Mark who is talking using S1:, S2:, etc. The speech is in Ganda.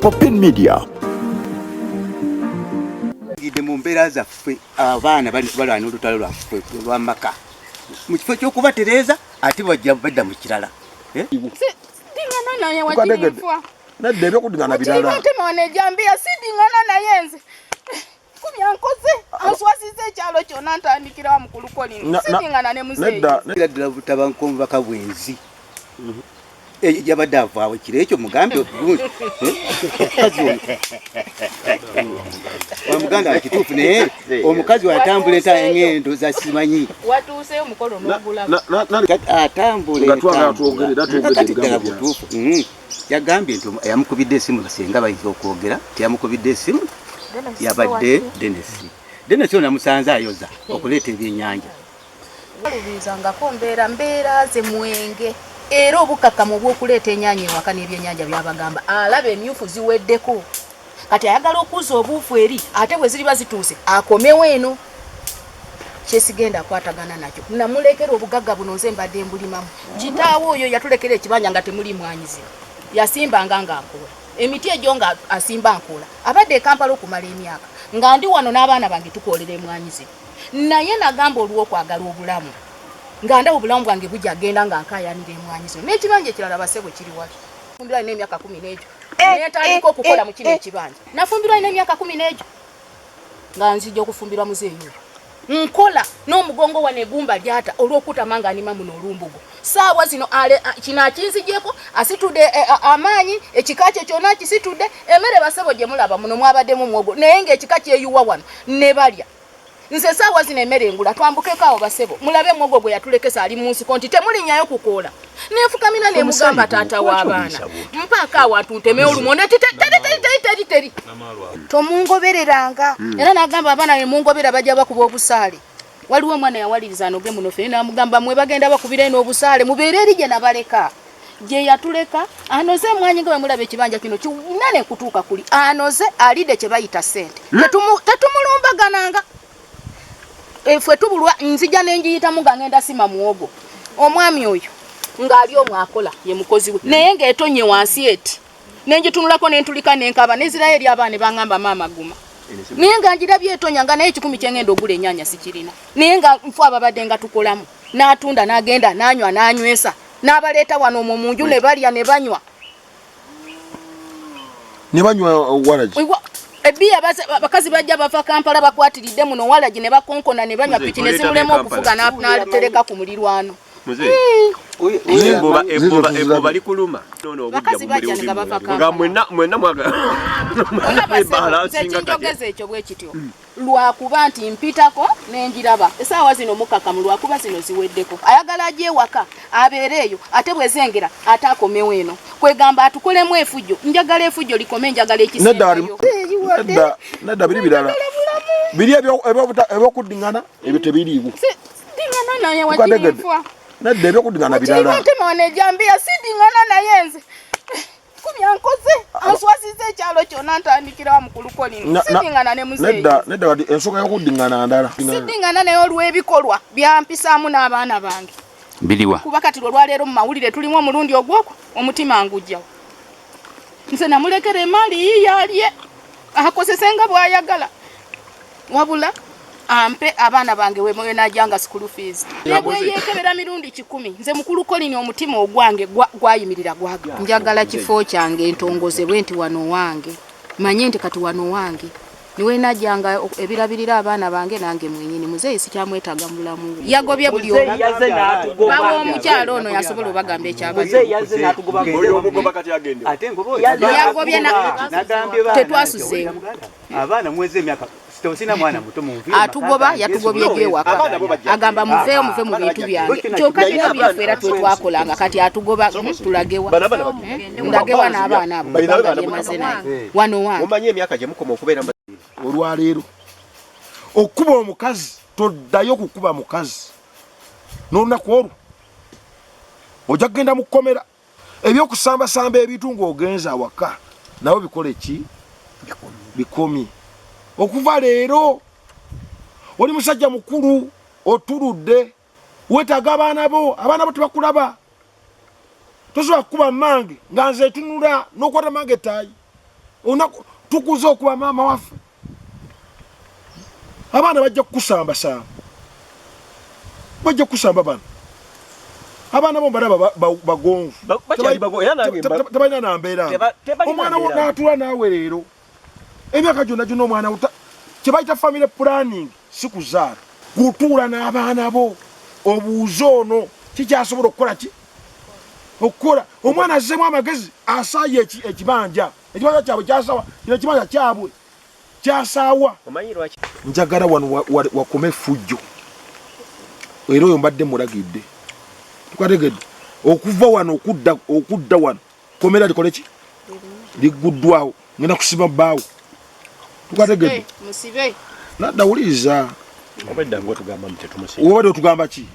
S1: Popin Media.
S2: Gide mu mbeera zaffe abaana bali balwana olutalo lwaffe olw'amaka mu kifo ky'okubatereeza ate bajja badda mu kirala. Eh?
S3: Sidingana naye wakirinfwa.
S4: Nedda ebyokudingana birala.
S3: Otema wano ejambiya sidingana naye nze. Kubyankoze answasiza ekyalo kyonna ntandikira mukulu Colin. Sidingana ne muzeeyi.
S4: Nedda
S2: Era ddala butaba nkonvaka bwenzi. Eh, yabadde avaawo kiro ekyo mugambe omukazi ono muganda wa kituufu naye omukazi watambula engendo za simanyi
S3: Watuuseyo omukolo n'ogulaba.
S2: Atambula
S4: Nga twagala twogere, era twogedde
S2: Kati
S4: ebigambo
S2: ddala
S4: byange.
S2: butuufu. Yagambye nti yamukubidde esimu senga bayinza okwogera teyamukubidde esimu yabadde Dennis. Dennis ono namusanze ayoza okuleeta ebyennyanja.
S3: Balubirizangako mbeera ze mwenge era obukakkamu obw'okuleeta ennyaanya ewaka n'ebyennyanja byabagamba alaba emyufu ziweddeko kati ayagala okuuza obuufu eri ate bwe ziriba zituuse akomewo eno kyesigenda akwatagana nakyo namulekera obugagga buno nze mbadde mbulimamu kitaawe oyo yatulekera ekibanja nga temuli mwanyizi yasimbanga nga nkoola emiti egyo nga asimba nkoola abadde e Kampala okumala emyaka nga ndi wano n'abaana bange tukoolera emwanyizi naye nagamba olw'okwagala obulamu nga ndaba obulamu bwange bujja genda nga nkaayanira emwanyi zino n'ekibanja ekirala basebo kiri wali nafumbirwa alina emyaka 10 n'egyo nentandika okukola mu kino ekibanja nafumbirwa alina emyaka 10 n'egyo nga nzija okufumbirwa muzeeyi oyo nkola n'omugongo wano egumba lyata olw'okutama nga nima muno olumbugo saawa zino kino akinzigyeko asitudde amaanyi ekika kye kyonna akisitudde emmere basebo gye mulaba muno mwabaddemu muwogo naye ng'ekika kyeyuwa wano ne balya nze saawa zino emmere engula twambukeko awo basebo mulabe muwogo gwe yatulekesa ali mu nsiko nti temulinnyayo kukoola nefukamira ne mugamba taata w'abaana mpaako awantu nteme olumonde teri teri teri teri teri tomungobereranga era n'agamba abaana ne mungobera bajja bakuba obusaale waliwo omwana yawaliriza anoge muno ffe n'amugamba mwe bagenda bakubira eno obusaale mubeere eri gye nabaleka gye yatuleka anoze emwanyi nga bwe mulaba ekibanja kino kinene kutuuka kuli anoze alidde kye bayita ssente tetumulumbagananga ffe tubulwa nzija nenjiyitamu nga ngenda sima muwogo omwami oyo ng'ali omwo akola ye mukozi we naye ng'etonye wansi eti nenjitunulako nentulika nenkaba nezirayo eri abaana bangamba maama guma naye nga njirabye etonya nga naye 10 kyengenda ogula ennyaanya sikirina naye nga nfu ababadde nga tukolamu n'atunda n'agenda n'anywa n'anywesa n'abaleeta wano omwo mu nju ne balya ne banywa
S4: ne banywa walagi
S3: ebbiya abakazi bajja bava Kampala bakwatiridde muno walagi ne bakonkona ne banywa piki ne zimulema okufuga n'atereka ku mulirwano.
S5: Ebbuba likuluma
S3: bakazi bajja ne bava Kampala
S5: nga mwenna mwagala
S3: kinjogeza ekyo bwe kityo lwakuba nti mpitako nenjiraba essaawa zino mukakamu lwakuba zino ziweddeko ayagala ajje ewaka abeere eyo ate bwezengera ate akomewo eno kwegamba atukolemu efujjo njagala efujjo likome njagala ekisembayo
S4: nedda biri birala biri ebyokuddingana ebyo tebiriiwo
S3: sidingana naye wakirinfwa
S4: nedda ebyokuddingana birala
S3: otema wano ejambiya sidingana naye nze kubyankoze answasiza ekyalo kyonna ntandikira mukulu Colin sidingana ne muzeeyi
S4: nedda kati ensonga y'okuddingana ndala
S3: sidingana naye olw'ebikolwa byampisaamu n'abaana bange
S6: biriwa
S3: kuba kati lwe lwaleero mu mawulire tulimu omulundi ogwokwo omutima ngujjawo nze namulekera emaali yiye alye akozese nga bw'ayagala wabula ampe abaana bange wenajjanga school fees ne bwe yeekebera mirundi 10 nze mukulu Colin omutima ogwange gwayimirira gwaga njagala kifo kyange ntongozebwe nti wano wange manye nti kati wano wange niwenajjanga ebirabirira abaana bange nange mwenyini muzeeyi sikyamwetaaga mu bulamu bwe yagobye buli omu bawa omukyalo ono yasobola obagamba ekyabaze yagobye tetwasuzeewo
S2: abaana mweze emyaka sina mwana muto munvi
S3: atugoba yatugobye ewaka agamba muveeyo muve mu bintu byange kyokka bino byaffe era twetwakolanga kati atugoba tulagewa ndagewa n'abaana abo kubanga byemaze naye wano wange
S5: mumanyi emyaka gye mukoma okubeera
S4: olwaleero okukuba omukazi toddayo kukuba mukazi n'olunaku olwo ojja kugenda mu kkomera ebyokusambasamba ebintu ng'ogenza awaka nawe bikole ki bikomye okuva leero oli musajja mukulu otuludde weetaaga abaana bo abaana bo tebakulaba Tosobola kukuba mange nga nze etunula n'okwata mange ettaayi. Olunaku tukuze okuba maama waffe. Abaana bajja kukusambasamba, bajja kukusamba bano. Abaana bo mbalaba bagonvu, tebalina na mbeera. Omwana wo n'atuula naawe leero emyaka gyonna gyonna, omwana wo kye bayita family planning si kuzaala, kutuula n'abaana bo obuuze ono kikyasobola okukola ki okukola. Omwana azzeemu amagezi, asaaye ekibanja, ekibanja kyabwe kyasawa, kino ekibanja kyabwe kyasaawa. Njagala wano wakome effujjo, era oyo mbadde mulagidde, tukategedde okuva wano okudda wano komera likole ki ligguddwawo, ngenda kusiba bbaawo, tukategedde. Nadda wuliriza, obadde otugamba ki?